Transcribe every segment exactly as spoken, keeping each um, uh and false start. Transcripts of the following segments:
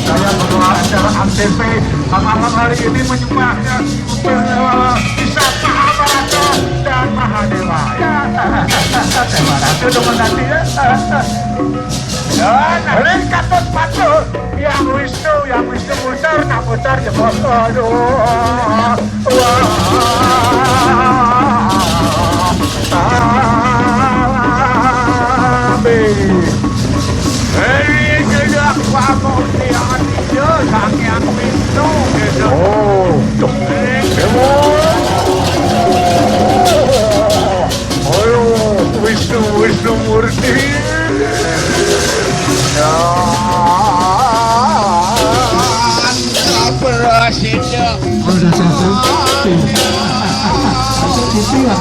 Saya berdoa acara A T V malam hari ini menyembahnya, eh, bisa Mahabharata dan Mahadewa. Ya, terima kasih teman nanti ya. Ya, nah, ini katut patut. Yang Wisnu, yang Wisnu muter, nak muter ya, Bos. Aduh. Wah. Amin. Hei, tidak kamu tiada, Sang Yang Wisnu, gitu. Oh. Hei. Ayo, Wisnu, Wisnu Murti. Ya. Apa sih, Cak? Oh, udah satu. Satu gitu ya.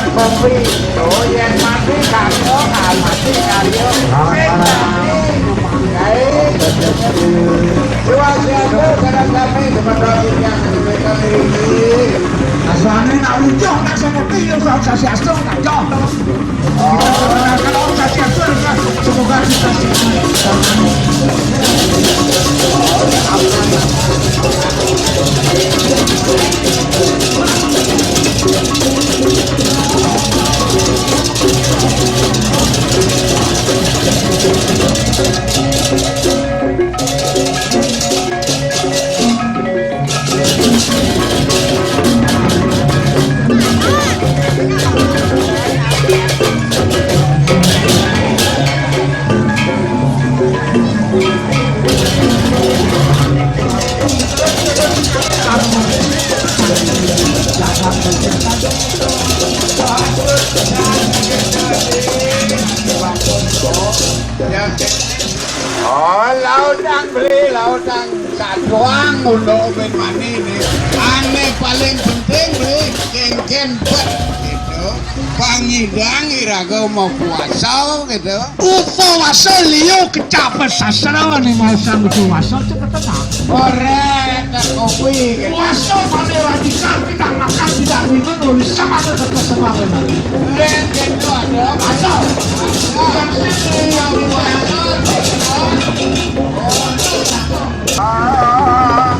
Kopi, oh, yén mati karya, ah, mati karya. Sing mati, mati. Swastiastu, sareng sami, semeton ingkang semeton niki. Asmane nak lucuh, nak semeton, ya, Swastiastu, nak joh. Oh, kalau Swastiastu, semoga kita semua. Oh, lautang beli, lautang saduang untuk ben mani ini. Ane paling penting beli kengken bet gitu. Pangidang iraga mau puasa gitu. Upawasa liya kecap sastra ning maosang upawasa cepet tenan. Ora tak kopi gitu. Puasa pada radikal, tidak makan, tidak minum, nulis sama tetap sama benar. Ren gitu ada. Puasa. Yang sini yang puasa. Ah,